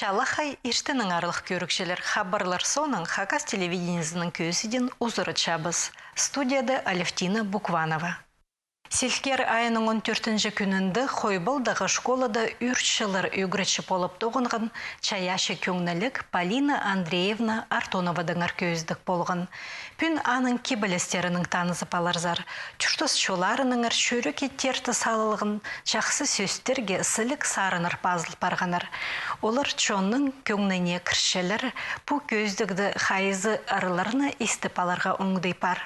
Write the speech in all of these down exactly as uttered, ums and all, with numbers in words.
Чалахай иртеннең, аарлығ кӧрігҷілер. Хабарлар соонаң Хакас телевидениезінің кӧзідиин узаратчабыс. Студияда Алевтина Букванова. Силкер айының он тӧртінҷі кӱнінде Хойбалдағы школада ӧӧртчілер ӱгретчі полып тоғынған чайаачы кӧңніліг Полина Андреевна Артоновадаңар кӧзідіг полған. Пӱӱн аның кибелістерінең танызып аларзар. Чуртас чолларынаңар чӱрекке тиртіс салылған чахсы сӧстерге сіліг сарыннар пазыл парғаннар. Олар чонның кӧңніне кірчелер. Пу кӧзідігде хайзы ырларны истіп аларға оңдай пар.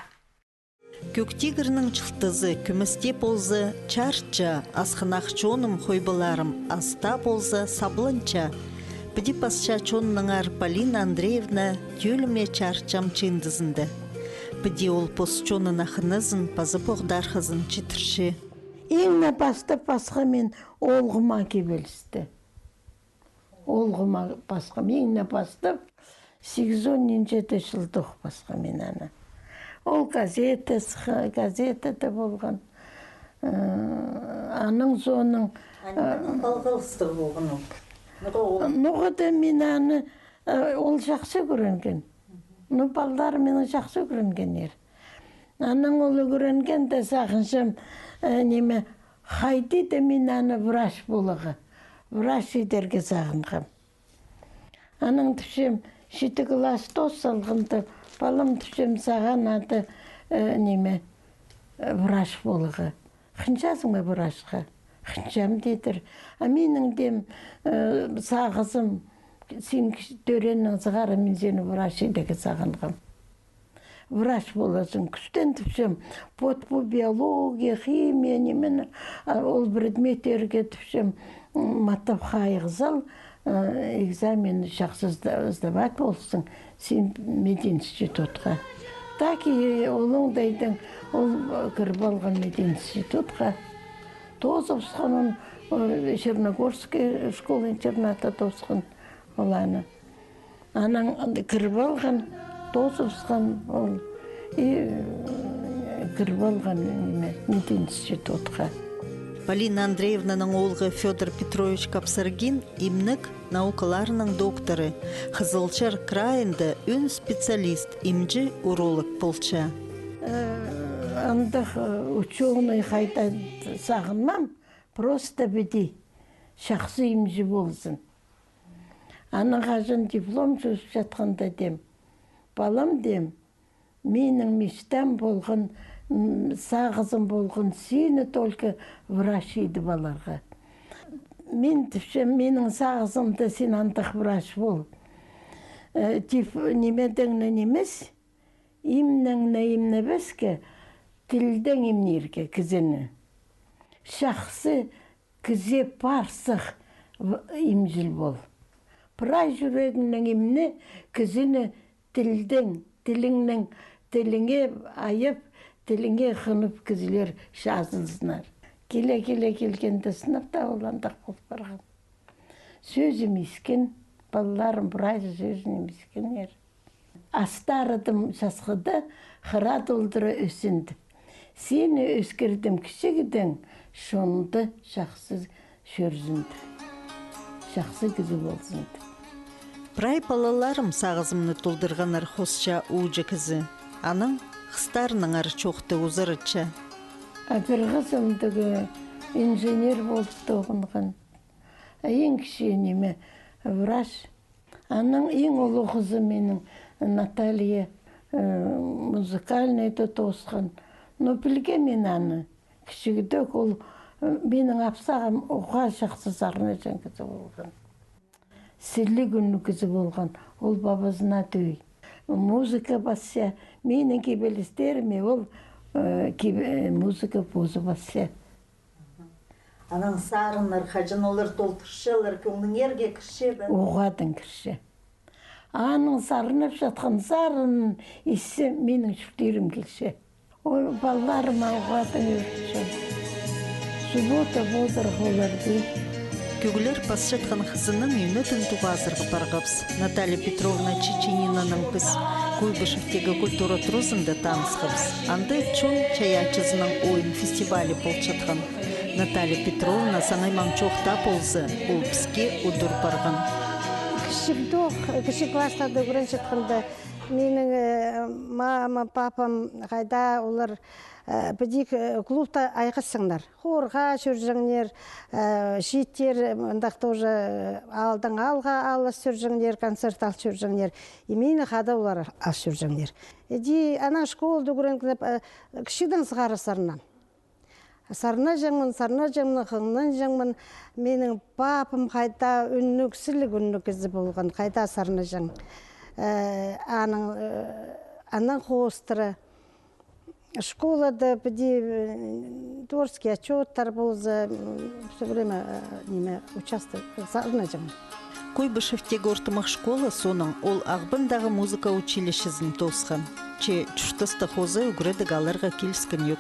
Кӧк тигірнің чылтызы кӱместе полза, чарытча, асхынах чоным, хойбаларым, аста полза, сабланча. Піди пасча чоннаңар Полина Андреевна тӧлме чарытчам чыындызында. Піди ол пос чонына хынызын паза поғдархазын читірче. Иң не пастап пасхам мин оолғыма кибелісті. Оолғыма пасхам, иң не пастап, сигізон нинҷе-де чылдох пасхам мин аны. Ол газета, газетада полған. Э, аның соонаң, а, э, ниме палғалыстығ полған ол? Ноға ол? Ноға-да мин аны, э, ол чахсы ӱгренген. Ну, палалар минің чахсы ӱгренгеннер. Анаң ол ӱгренген дее сағынчам, э, ниме, хайди даа мин аны врач поларға, врач идерге сағынғам. Анаң тіпчем, читі класс тоос салғанда, палам, тіпчем, сағаа надо, э, ниме, э, врач поларға. Хынчазың ма врачха? Хынчам, тидір. А минің дем, э, сағызым, син кічі тӧрееннең сығара мин сині врач идерге сағынғам. Врач полазың кӱстен, тіпчем, вот пу биология, химия, ниме, а, ол предметтерге, тіпчем, м, матап хайығзал, э, экзамен чахсы сда-, сдавать ползаң, син мединститутха. Так и ол оңдайнаң ол, э, кіріп алған мединститутха. Тоозыбысхан он, э, Черногорский школа-интернатта тоосхан ол аны. Анаң кіріп алған, тоозыбысхан ол, и, э, кіріп алған, ниме, мединститутха. Полина Андреевнаның оолғы Фёдор Петрович Капсаргин имнег наукаларының докторы, Хызылчар крайында ӧӧн специалист, имҷі-уролог полча. Э, андағ, э, учёный хайда сағынмам, просто піди чахсы имҷі ползын. Анаң хаҷан диплом чӧрчеткен дее дем, палам, дем, минің мечтам полған, м, сағызым полған сині только врач идіп аларға. Мин тіпчем, минің сағызымда син андағ врач пол. Э, тип, нимедең не нимес, имнең не имнебеске, тілдең имнирге кізіні. Чахсы кізее парсых в-, имҷіл пол. Прай чӱрегіңнең имне, кізіні тілдең, тіліңнең, тіліңе айап, тіліңе хынып кізілер чазылзыннар. Киле-киле килгенде сынап таа ол андағ пол парған. Сӧзім искен, палаларым прайзы сӧзінең искеннер. Астарыдым часхыда, хыра толдыра ӧсіндім. Сині ӧскірдім кічігдең, чонда чахсы чӧрзін тіп, чахсы кізі ползын тіп. Прай палаларым сағызымны толдырғаннар, хосча ууҷа кізі. Анаң хыстарынаңар чоохты узаратча. А пір хызым тігі инженер полып тоғынған. А иң кічіг ниме, врач. Анаң иң улуғ хызым минің, Наталья, э, музыкальныйда тоосхан. Но пілгем мин аны. Кічігде ол, э, минің апсағам уғаа чахсы сарнаҷаң кізі полған. Сіліг ӱнніг кізі полған. Ол пабазына тӧӧй. Музыка пасча, минің кибелістеріме ол, э, кибе-, э, музыка позы пасча. Анаң сарыннар, хаҷан олар толдырчалар, кӧңніңерге кірче бе? Уғаа даа кірче. Аның сарнапчатхан сарынын иссе, минің чуртирым килче. Ол палаларыма уғаа даа ӧрінчем. Суббота полдырах оларда. Кӧглер пасчатхан хызының ӧнетін тоғазарға парғабыс. Наталья Петровна Чеченинанаң піс Куйбышевтегі культура туразында танысхабыс. Анда чон чайаачызының ойын фестивалі полчатхан. Наталья Петровна, саңай маң чоохтап полза, ол піске удур парған. Кічігдең, кічіг класстарда ӱгренчеткенде, минің, э, мама, папам, хайда олар, э, піди, э, клубта айғасчаңнар. Хорға чӧрҷеңнер, э, чииттер, андағ тоже, э, аалдаң аалға алыс чӧрҷеңнер, концерт ал чӧрҷеңнер. И мині хада олар ал чӧрҷеңнер. Іди анаң школада ӱгреніп, э, кічігдең сығара сарнам. Сарнаҷаңмын, сарнаҷаңмын, хынанҷаңмын. Минің папам хайда ӱнніг, сіліг ӱнніг кізі полған, хайда сарнаҷаң. Э, анаң, э, анаң хоостыра. Школада піди, э, творческий отчёттар полза, м, всё время, э, ниме, участвовать, сарнаҷаң. Куйбышевтегі ортымах школа соонаң ол Ағбандағы музыка училищезін тоосхан. Че чуртаста хоза ӱгредіг аларға киліскен ӧк.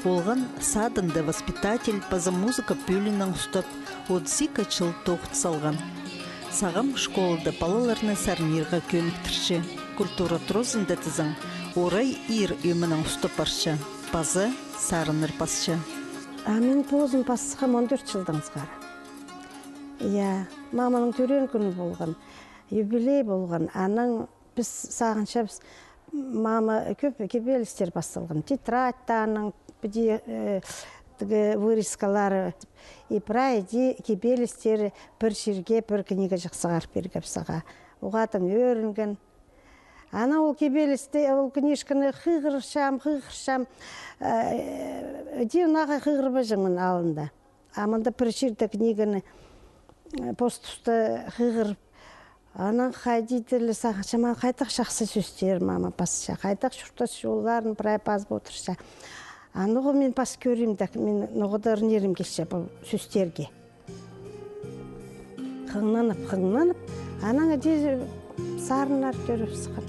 Олған садында воспитатель паза музыка пӧлиинең устап, отыс ікі чыл тоғын салған. Сағам школада палаларны сарнирға кӧміктірче. Культура туразында тізең, орай иир ӧменең устап парча, паза сарыннар пасча. А мин позым пасхам он тӧрт чылдаң сығара. Я, маманың тӧреен кӱні полған, юбилей полған, анаң піс сағынчабыс, мама кӧп кибелістер пас салған. Тетрадьтарның, піди, э, тігі вырезкалары. И прай іди кибелістер пір чирге пір книгачах сығарып пиргебіс ағаа. Оғаа тың ӧрінген. Анаң ол кибелісті, ол книжканы хығырчам, хығырчам. Э, іди ағаа хығырбаҷаңмын алында. А мында пір чирде книганы, э, пос туста хығырып, анаң хайди тілі сағынчам, хайдағ чахсы сӧстер мама пасча, хайдағ чуртас чолларын прай пазып одырча. А ноға мин пас кӧрим дее, мин ноға-да ырнирым килче пу сӧстерге. Хынанып, хынанып, анаң іди сарыннар тӧріп сыххан.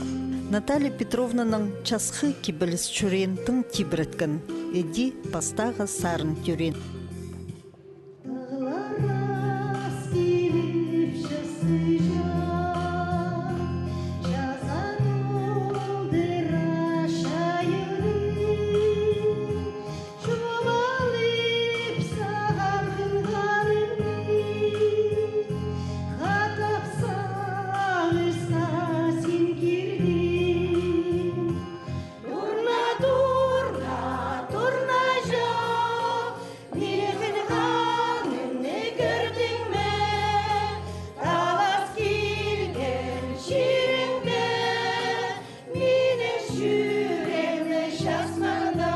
Наталья Петровнаның часхы кибеліс чӱреен тың тибіреткен, іди пастағы сарын тӧреен. Тағлар ас киліп часыҷаң, чаза толдыра чайыны. Чобалып сағам хынғанымны, хатап сағысха син кирдің. Турна, турна, турнаҷа, минің хынғанымны кӧрдің ме? Талас килген чиріңде, минің чӱреемні чазмаңда.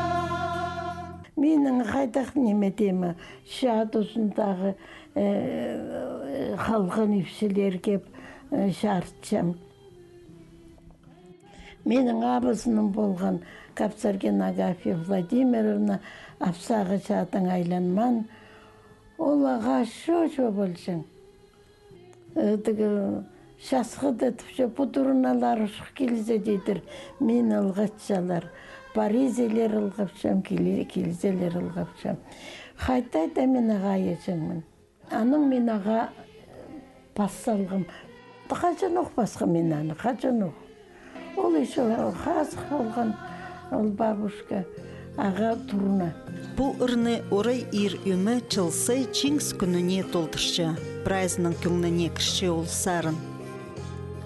Минің хайдағ ниме теме, чаа тузындағы, э, халған ипчілерге, э, чарытчам. Минің абызыным полған Капсаргин Агафья Владимировна, апсағы чаадаң айланмаан. Ол ағаа чоо-чоо полҷаң. Э, тігі, часхыда тіпче, пу турналар ушох килзе, тидір, мині ылғатчалар. Паризелер ылғапчам, кил-, килзелер ылғапчам. Хайдай даа мин ағаа ээҷеңмін. Анаң мин ағаа пас салғам. Хаҷанох пасхам мин аны, хаҷанох. Ол ещё хазых полған, ол бабушка, ағаа турна. Пу ырны орай иир ӧме чыл сай Чиңіс кӱніне толдырча. Прайзының кӧңніне кірче ол сарын.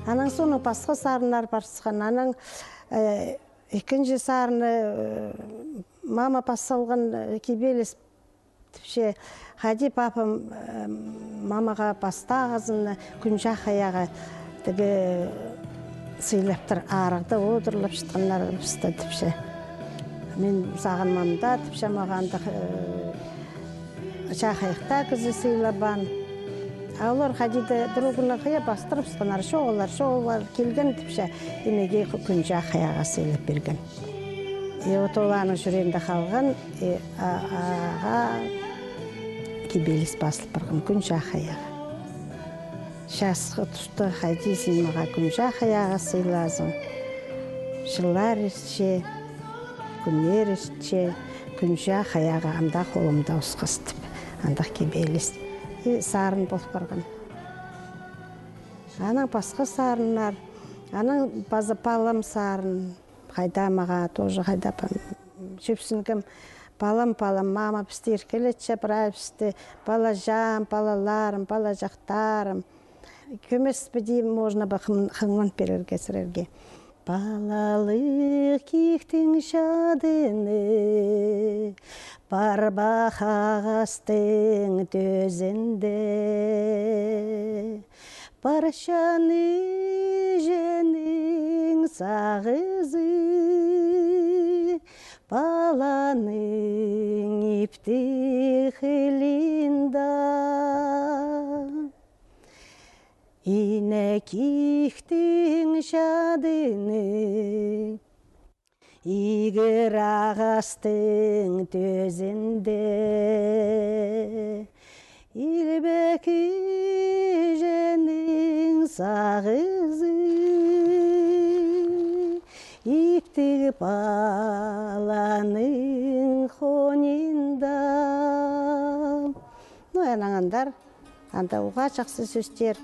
Анаң соонаң пасха сарыннар парысхан. Анаң, э, ікінҷі сарыны, э, мама пас салған, э, кибеліс. Тіпче, хайди папам, э, мамаға пастағызын кӱнҷах аяғы тігі сыйлаптыр, арығда одырлапчатханнар пісті, тіпче. Мин сағынмам даа, тіпче, мағаа андағ, э, чах аяхтағ кізі сыйлабаан. А олар хайди-да другына хыйа пастырыбысханнар, чоғыллар, чоғыллар килген, тіпче, имеге кӱнҷах аяғы сыйлап пирген. И вот ол аның чӱреенде халған, и, а, ағаа кибеліс пазыл парған, кӱнҷах аяғы. Часхы туста хайди син мағаа кӱнҷах аяғы сыйлаазың. Чыллар иртче, кӱннер иртче, кӱнҷах аяғы ам даа холымда осхас тіп, андағ кибеліс. И сарын пол парған. Анаң пасха сарыннар, анаң паза палам сарын. Хайда мағаа тоже, хайда па-, чӧпсінгем, палам, палам, мама пісті иркелетче, прай пісті, палаҷаам, палаларым, палаҷахтарым. Кӧмес піди можно ба хым-, хыңнан пирерге сірерге. Палалығ киктің чадыны, пар ба ағастың тӧзінде. Парчан іҷенің сағызы, паланың иптіг хылында. Ине киктің чадыны, игір ағастың тӧзінде. Илбек іҷенің сағызы, иптіг паланың хонында. Ну, анаң андар. Анда уғаа чахсы сӧстер.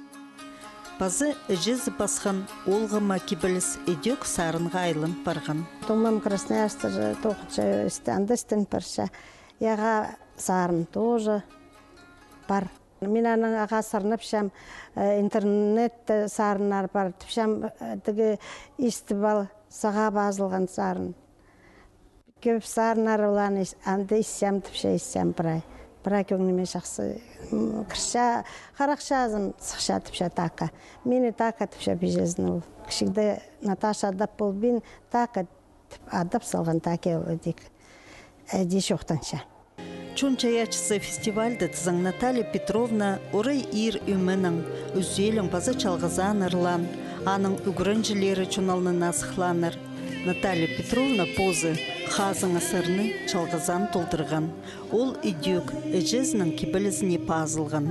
Паза іҷезі пасхан олғама кибеліс ідӧк сарынға айлан парған. Тумам Красноярскта же тоғынча, істе, анда істен парча. Яға сарын тоже пар. Мин анаң ағаа сарнапчам, э, интернетте сарыннар пар. Тіпчем, э, тігі истіп ал, сағаа пазылған сарын. Кӧп сарыннар оланы ис-, анда исчем тіпче, исчем прай. Прай кӧңніме чахсы, м, кірче, харахчазым сыхча тіпче Така. Мині Така тіпче пиҷезін ол. Кічігде Наташа адап полбин, Така тіп адап салған, Така ол ідӧк. Іди чоохтанча. Чон чайаачызы фестивальда тізең Наталья Петровна орай иир ӧменең, ӱзӧлең паза чалғызаан ырлаан, аның ӱгренҷілері чон алнына сыхлааннар. Наталья Петровна позы хазыңа сарны чалғызаан толдырған. Ол ідӧк іҷезінің кибелізіне пазылған.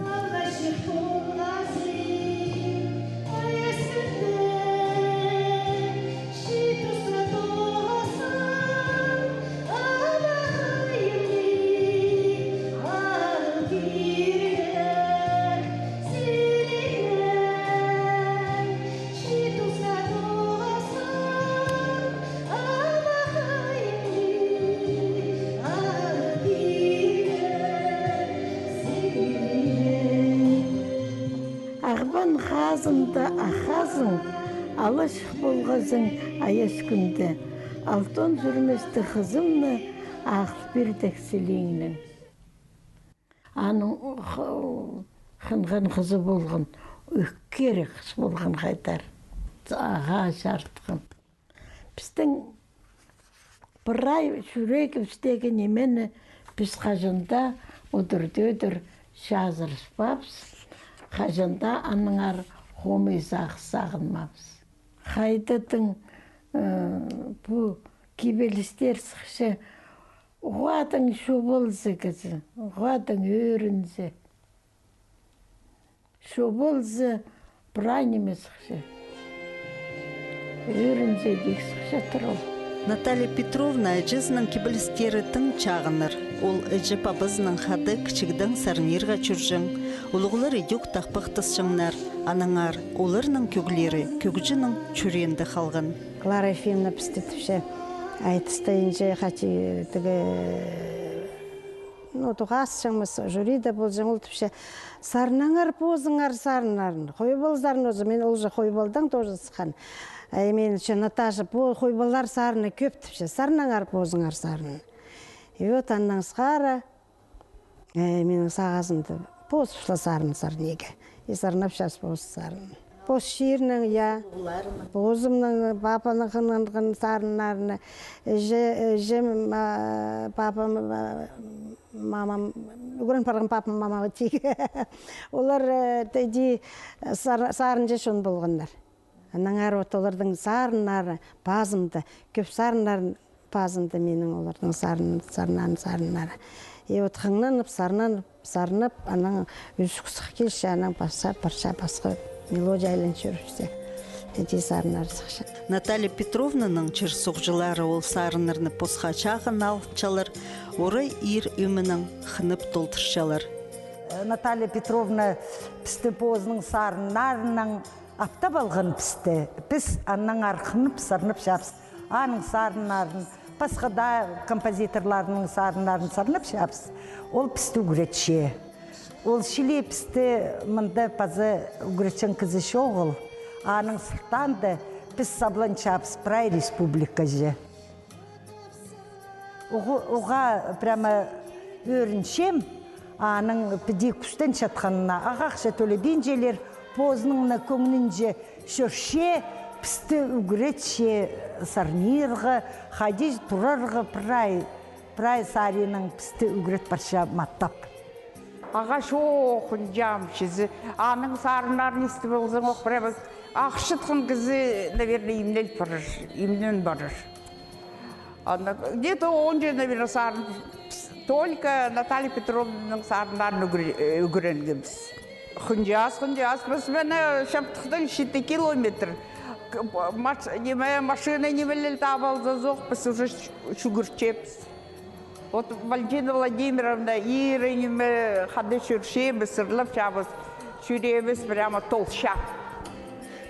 Ағбан хазында ах хазың алачых полғазың аяс кӱнде, алтон чӱрместі хызымны ағыл пирдек сілиңнең. Аның х-, хынған хызы полған, ӧккері хыс полған хайдар. Ағаа чарытхан. Пістің прай чӱрегібістегі нимені піс хаҷан даа удур-тӧдір чазырыспаабыс, хаҷан даа аннаңар хомай сағыс сағынмаабыс. Хайдағ-да, э, пу кибелістер сыхча, уғаа даа чобалза кізі, уғаа даа ӧрінзе. Чобалза, прай ниме сыхча. Ӧрінзе, ідӧк сыхча тыр ол. Наталья Петровна іҷезінің кибелістері тың чағыннар. Ол іҷе-пабазынаң хада кічігдең сарнирға чӧрҷең. Улуғлар ідӧк тахпахтасчаңнар, аннаңар оларның кӧглері кӧгҷінің чӱреенде халған. Клара Ефимовна пісті тіпче, айтыстайынҷа, хати тігі Ну, тоғасчаңмыс, жюриде полҷаң, ол тіпче, сарнаңар позыңар сарыннарын. Хойбалзар, оза, мин ол же Хойбалдаң тоже сыххан. Ай, мин че Наташа, по-, хойбаллар сарыны кӧп тіпче, сарнаңар позыңар сарынын. И вот аннаң сығара, ай, минің сағызымда позыбысла сарын сарнирға. И сарнапчабыс позыбыс сарын. Пос чирнең, я. Позымның, папаның хынған сарыннарыны. Іҷе, іҷем, а, папам, а, мамам, ӱгрен парған папам, мамам тик. Олар, э, тіди сар-, сарынҷы чон полғаннар. Аннаңар вот олардың сарыннары пазымда, кӧп сарыннарын пазымда минің олардың сарын-, сарнаан сарыннары. И вот хыңнанып, сарнанып, сарнап, анаң ӱзӱк сых килче, анаң пасча, парча пасха мелодия айлан чӧріпче. Іди сарыннар сыхча. Наталья Петровнаның чир-суғҷылары ол сарыннарны посха чағын алчалар, орай иир ӧменең хынып толдырчалар. Наталья Петровна пісті позының сарыннарынаң аптап алған пісті. Піс аннаң архынып сарнапчабыс. Аның сарыннарын, пасха даа композиторларның сарыннарын сарнапчабыс. Ол пісті ӱгретче. Ол чіли пісті мында паза ӱгретчең кізі чоғыл. Аның сылтаанда піс сабланчабыс прай республикаҷа. Уғаа прямо ӧрінчем, аның піди кӱстенчеткеніне. Ағаа ахча тӧлебинчелер, позының на кӧңнінҷе чӧрче, пісті ӱгретче сарнирға, хайди турарға, прай, прай саринаң пісті ӱгрет парча маттап. Ағаа чоохтанчам чізе, аның сарыннарын истіп алзаң, ох, прямо ахчатхан кізі, наверное, имнел парар, имнен парар. Анда где-то он же, наверное, сарын, только Наталья Петровнаның сарыннарын ӱгре-, ӱгренгебіс. Хынҷас, хынҷас, піс мына Чаптыхтаң читі километр. К-, ма-, ниме, машина нимелер таап алзазох, піс уже чӱ-, чӱгӱрчебіс. Вот Валентина Владимировна, Ира, ниме, хада чӧрчебіс, ырлапчабыс, чӧребіс прямо толча.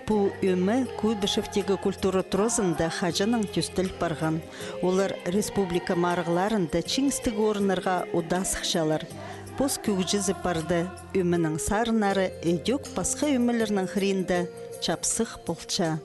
Пу ӧме Куйбышевтегі культура туразында хаҷаннаң тӧстел парған. Олар республика марығларында чиңістіг орыннарға удаа сыхчалар. Пос кӧгҷізі парды, ӧменің сарыннары ідӧк пасха ӧмелернең хыринда чапсых полча.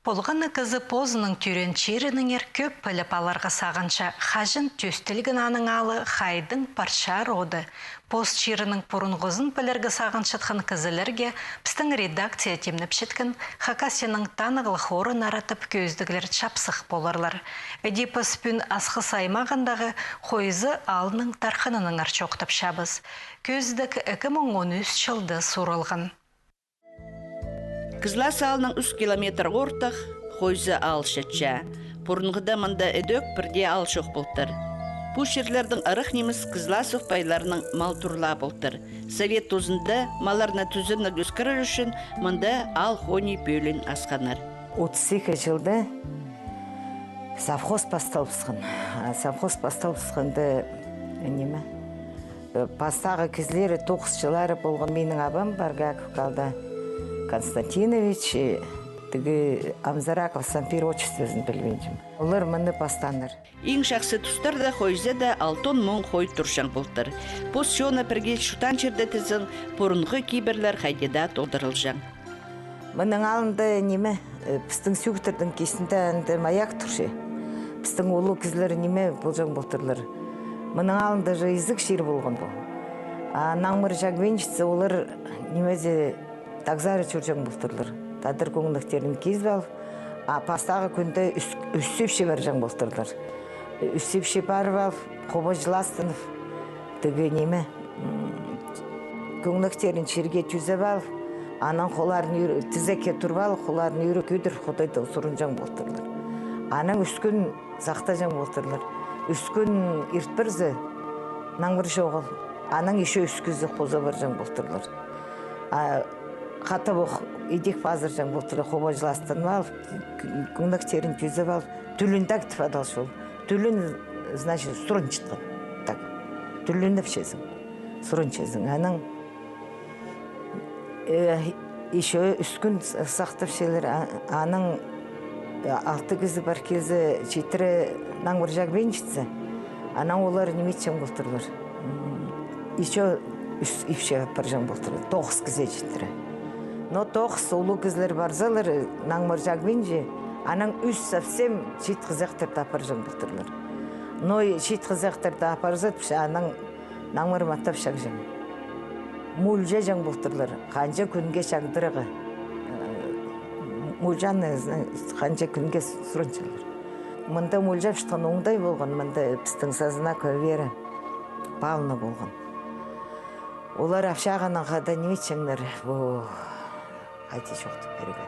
Полған на кізі позының тӧреен чирінеңер кӧп піліп аларға сағынча, хаҷан тӧстелген аның аалы, хайдаң парчар оды. Пос чирінің пурунғызын пілерге сағынчатхан кізілерге пістің редакция тимнепчеткен Хакасияның танығлығ орыннары тіп кӧзідіглер чапсых поларлар. Іди піс пӱӱн Асхыс аймағындағы Хойзы аалның тархынынаңар чоохтапчабыс. Кӧзідіг ікі муң он ӱс чылда сурылған. Кызлас аалнаң ӱс километр ортых Хойзы аал чатча. Пурунғыда мында ідӧк пір дее аал чох полтыр. Пу чирлернің ырах нимес Кызласов пайларның мал турлаа полтыр. Совет тузында малларны тӱзенек ӧскірер ӱчӱн мында аал хонии пӧлиин асханнар. Отыс ікі чылда совхоз пасталыбысхан. А совхоз пасталыбысханда, ниме, э, пастағы кізілері, тоғысчылары полған минің абам, Баргаков Калда Константинович, э, тігі Амзараков Сампир, отчествозын пілбинчем. Олар мыны пастааннар. Иң чахсы тустарда Хойзада алтон муң хой турҷаң полтыр. Пос чоны пірге чуртаан чирде тізең, пурунғы кибірлер хайди даа толдырылҷаң. Мының алнында, ниме, э, пістің сӧӧктернің кистінде анда маяк турча. Пістің улуғ кізілер, ниме, полҷаң полтырлар. Мының алнында же изік чир полған пу. А Наңмыр Чагбинчиц, олар, нимезе, тағзары чӧрҷең полтырлар. Тадар кӧңнектерін кизіп алып, а пастағы кӱнде ӱс-, ӱс ипчі парҷаң полтырлар. Ӱс ипчі парып алып, хобаҷыластынып, тігі, ниме, м, кӧңнектерін чирге тӱзеп алып, анаң холларын ӱр-, тізекке турып алып, холларын ӱреп кӧдір Худайдаң сурынҷаң полтырлар. Анаң ӱс кӱн сахтаҷаң полтырлар. Ӱс кӱн ирт парза, Наңмыр чоғыл. Анаң ещё ӱс кізі хоза парҷаң полтырлар. А хатап ох идӧк пазырҷаң полтырлар, хобаҷыластынып алып, кӧңнектерін тӱзеп алып, тӱлӱн тағ тіп адалча ол. Тӱлӱн, значит, сурынчатхан. Так. Тӱлӱнепчезің. Сурынчазың. Анаң, э, ещё ӱс кӱн с-, сахтапчалар, а-, анаң, э, алты кізі пар килзе, читіре Наңмыр Чагбинчиц, анаң олар ниме итчең полтырлар. М, ещё ӱс ипчі парҷаң полтырлар, тоғыс кізі читіре. Но тоғыс улуғ кізілер парзалар, Наңмыр Чагбинчи, анаң ӱс совсем чиит хызыхтарны апарҷаң полтырлар. Но и чиит хызыхтарны апарза, анаң Наңмыр маттап чағҷаң. Мулҷаҷаң полтырлар, ханҷа кӱнге чағдырарға. Э, мулҷаны, зна-, ханҷа кӱнге с-, сурынчалар. Мында мулҷапчатхан оңдай полған, мында пістің Сазынакова Вера Павловна полған. Олар апчағынаң хада ниме итчеңнер, бу хайди чоохтап пирерге.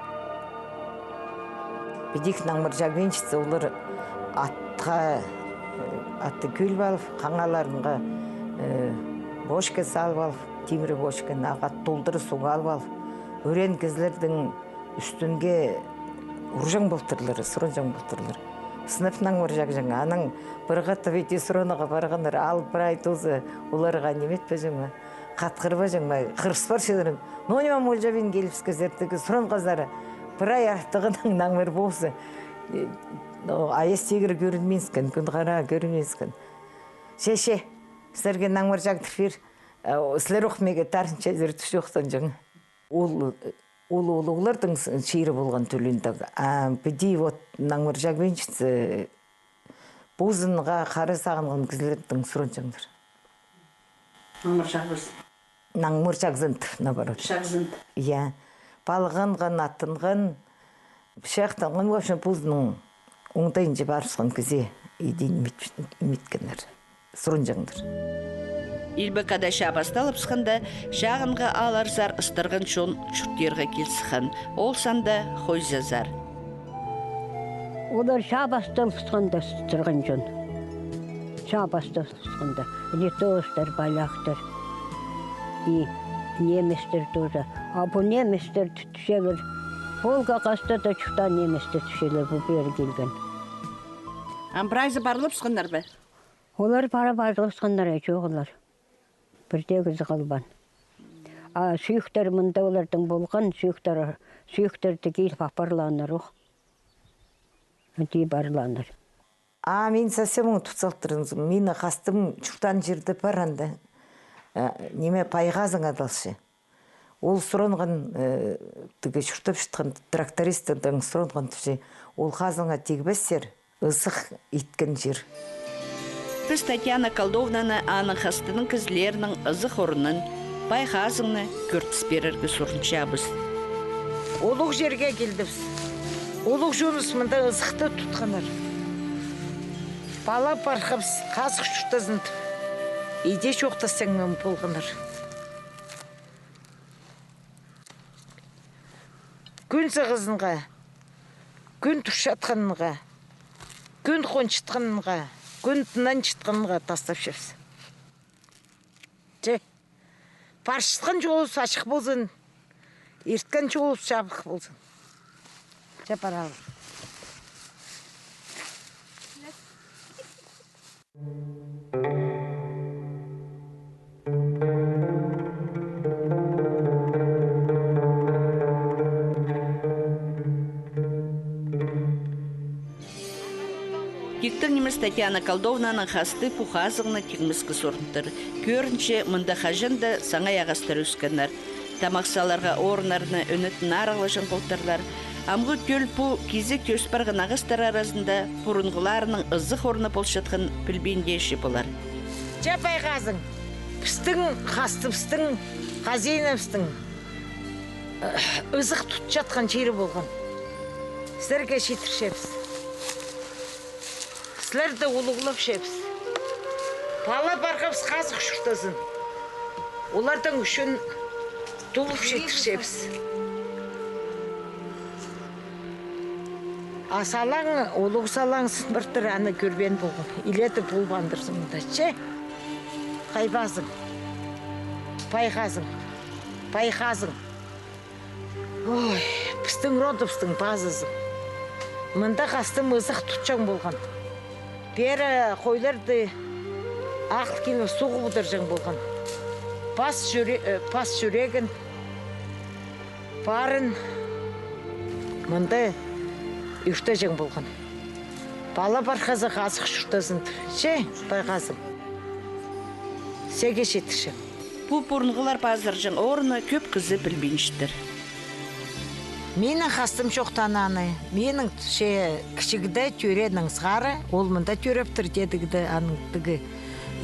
Піди Наңмыр Чагбинчиц, олар атха, э, атты кӧліп алып, хаңаларынға, э, бочка салып алып, тимір бочка, ағаа толдыра суғ алып алып, ӱреен кізілернің ӱстӱнге урҷаң полтырлар, сурынҷаң полтырлар. Сынап Наңмыр Чагҷаң, анаң пір хатап иди суранарға парғаннар, ал прай тузы оларға ниме итпеҷең ме? Хатхырбаҷаң ма, хырыс парчалар. Но ниме мулҷабин килібіскезер, тігі сурынғазар, прай артығынаң Наңмыр полза. Э, но, аяс тигір кӧрінминскен, кӱн хара кӧрінминскен. Че, че, сірерге Наңмыр чағдыр пир, Сілер ох меге тарынча чир тӱс чоохтанҷаң. Ол, ол улуғларның чирі полған тӧлінде. А піди вот наңмыр чағбинчатса, позыңа хара сағынған кізілердең сурынҷаңнар. Наңмыр чағбас. Наңмыр чағзын тіп, наоборот. Чағзын тіп. Я. Палғанған, аттанған, пычахтанған, в общем, позының оңдайынҷа парыбысхан кізі идӧк ниме иткеннер. Сурынҷаңнар. Илбек Ада чаа пасталыбысханда, чағынға аларзар ыстырған чон чуртирға киліскен. Ол санда хойзазар. Олар чаа пасталыбысханда ыстырған чон. Чаа пасталыбысханда. Литовтар, поляктар. И немецтер тоже. А пу немецтер тӱсчелер. Волга хаста даа чуртаан немецтер тӱсчелер, пу пеер килген. Ам прайзы парылыбысханнар ба? Олар пара парылыбысханнар, чоғыллар. Пірдеезі халбаан. А сӱӱктер мында оларның полған, сӱӱктер, сӱӱктерні киліп апарлааннар ох. Іди парлааннар. А мин совсем ундут салтырын. Минің хастым чуртаан чирде пар анда. Э, ниме, Пайғазың адалча. Ол сурынған, э, тігі чуртапчатхан трактористтердең сурынған тіпче, ол хазыңа тигбессер, ызых иткен чир. Піс Татьяна Колдовнаны аның хастының кізілерінің ызых орнын, Пайғазыңны кӧртіс пирерге сурынчабыс. Улуғ чирге килдібіс. Улуғ чоныс мында ызыхты тутханнар. Пала пархабыс хазых чуртазын тіп. Иди чоохтасчаң ниме полғаннар. Кӱн сығызынға, кӱн турчатханынға, кӱн хончатханынға, кӱн тынанчатханынға тастапчабыс. Че, парчатхан чолыбыс ачых ползын, ирткен чолыбыс чабых ползын. Че, парабыс. Тиктең нимес, Татьяна Колдовнаның хасты пу хазыңны тигмеске сурынтыр. Кӧрінче, мында хаҷан даа саңай ағастар ӧскеннер. Тамах саларға орыннарны ӧнетін аралаҷаң полтырлар. Амғы тӧл пу кизек ӧс парған ағастар аразында пурунғыларының ызых орны полчатхан пілбинде чи полар. Че, Пайғазың, пістің хастыбыстың, хазиинабыстың, э, ызых тутчатхан чирі полған. Сірерге читірчебіс. Сілерні улуғлапчабыс. Пала пархабыс хазых чуртазын. Оларның ӱчӱн тулуп читірчебіс. А салаң, улуғ салаң сын партыр, аны кӧрбеен полғам. Илееде полбаандырзың мында, че? Хайбазың. Пайғазың. Пайғазың. Ой, пістің родыбыстың пазызы. Мында хастым ызых тутчаң полған. Пеер хойларды ағыл киліп суғып одырҷаң полған. Пас чӱре-, э, пас чӱрегін, парын мында ӱртеҷең полған. Пала пархазы хазых чуртазын тіп. Че, Пайғазың. Сірерге читірчем. Пу пурунғылар пазырҷаң орны кӧп кізі пілбинчеттір. Минің хастым чоохтаан аны, минің че кічігде тӧрееннең сығара, ол мында тӧрептір, тедігде, аның тігі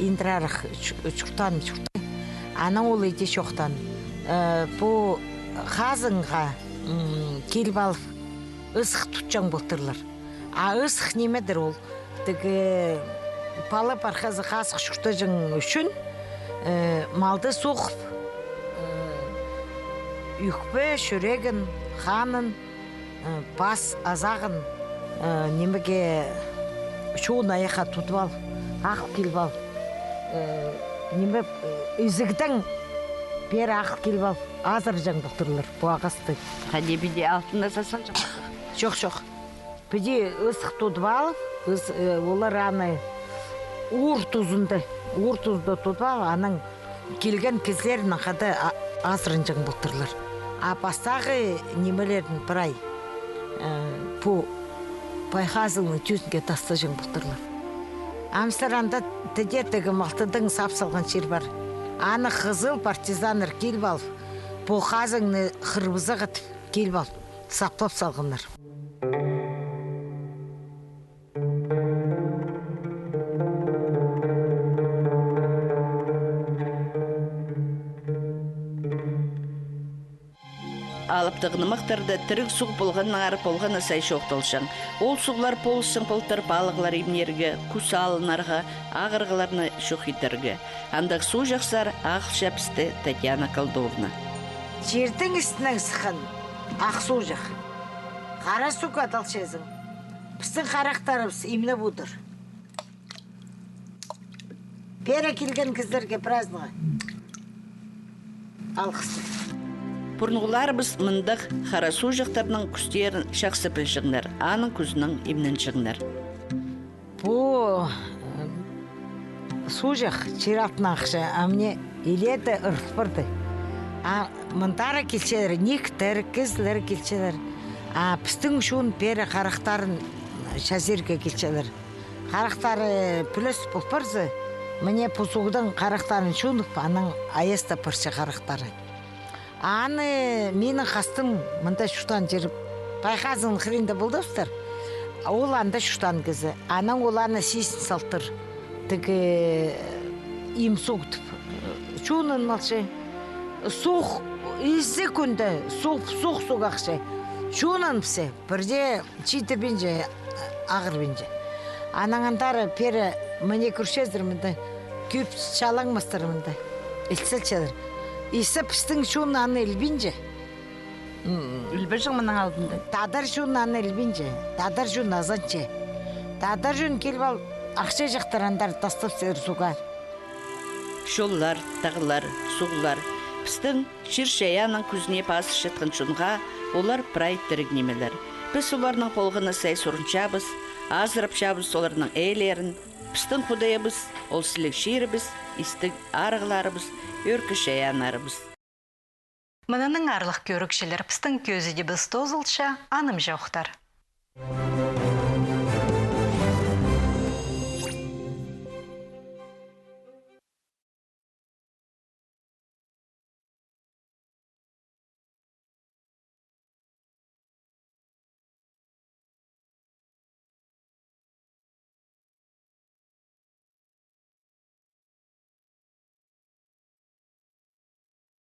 Индірарах чу-, чуртаан чурты. Анаң ол иди чоохтаан. Э, пу хазыңға, м, киліп алып, ызых тутчаң полтырлар. А ызых нимедір ол? Тігі пала пархазы хазых чуртаҷаң ӱчӱн, э, малды суғып, э, ӱкпе, чӱрегін, ханын, э, пас азағын, э, нимеге, чуун айахха тудып ал, ағыл киліп ал. Э, ниме, э, изігдең пеер ағыл киліп ал, азырҷаң полтырлар пу ағасты. Хайди, піди алтында сасалҷаң? Чох, чох. Піди ызых тудып алып, ыз-, э, олар аны уур тузында, уур тузында тудып алып, анаң килген кізілернең хада а-, азырынҷаң полтырлар. А пастағы нимелерін прай, э, пу Пайғазыңның тӱзінде тастаҷаң полтырлар. Ам сірер анда тіде тігі малтыдаң сап салған чир пар. Аны хызыл партизаннар киліп алып, пу хазаңны хырбызығ итіп киліп алып, саплап салғаннар. Алыптығ нымахтарда тіріг суғ полғаннаңар полған на сай чоохталчаң. Ол суғлар полысчаң полтыр палығлар имнирге, кӱс алынарға, ағырығларны чох идерге. Андағ суғҷахсар ағылча пісті Татьяна Колдовна. Чирдің істінең сыххан ах суғҷах. Хара суғ адалчазың. Пістің харахтарыбыс имнеп удур. Пеер килген кізілерге празднигы алғыстығ. Пурунғыларыбыс мындағ хара суғҷахтарның кӱстерін чахсы пілҷеңнер, аның кӱзінең имненҷеңнер. Пу, э, суғҷах чир алтынаң ахча, а мына илееде ырыл парды. А мындар килчелер, никтер, кізілер килчелер. А пістің чон пеер харахтарын чазирға килчелер. Харахтары пӱлес пол парза, мына пу суғдаң харахтарын чунып, анаң айастап парча харахтары. Аны минің хастым мында чуртаан чир, Пай хазың хыринда полдыбыстыр. Ол анда чуртаан кізі. Анаң ол аны сизін салтыр. Тігі им суғ тіп, чунын малчы. Суғ, изі кӱнде суғ, суғ суғ ахча. Чунын пісе, пірдее читірбинче, ағырбинче. Анаң андар пеер мына кӧрчезер мында, кӧп чалаңмастар мында. Ілчелер. Изе пістің чон аны ілбинче. М. Ілбеҷең мының алдында. Тадар чон аны ілбинче. Тадар чон азанча. Тадар чон киліп ал, ахча чахтар андар тастапчалар суғға. Чоллар, тағлар, суғлар. Пістің чир-чайаанның кӱзіне пазырчатхан чонға олар прай тіріг нимелер. Піс оларның полған на сай сурынчабыс, азырапчабыс оларның ээлерін. Пістің Худайыбыс — ол сіліг чирібіс, истіг арығларыбыс, ӧӧркі чайааннарыбыс. Мынынаң, аарлығ кӧрігҷілер, пістің кӧзідібіс тоозылча, анымҷохтар.